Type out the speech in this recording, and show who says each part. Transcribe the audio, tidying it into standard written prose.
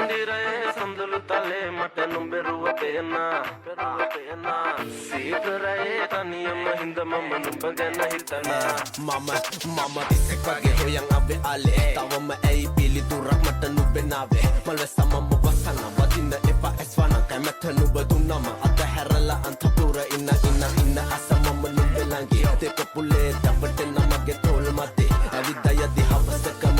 Speaker 1: ඉන්දිරයේ සඳලු තලේ මට නුඹෙරුව පේනා පේනා. සීත රැයේ තනියම හින්ද මම නුඹ ගැන හිතනා.
Speaker 2: මම මම පිස්සෙක් වගේ හොයන් ආවේ ආලේ. තවම ඇයි පිළිතුරක් මට නුඹෙනාවේ? මල්වැස්ස මම වසන වදින්න එපා ඇස්වන. කැමැත්ත නුඹ දුන්නම අතහැරලා අන්තපුර ඉන්න ඉන්න ඉන්න අස මම නුඹ ළඟේ. තේ කපුලේ දැවටෙන මගේ තෝල් මතේ. ඇවිද්දා යදි හවසක.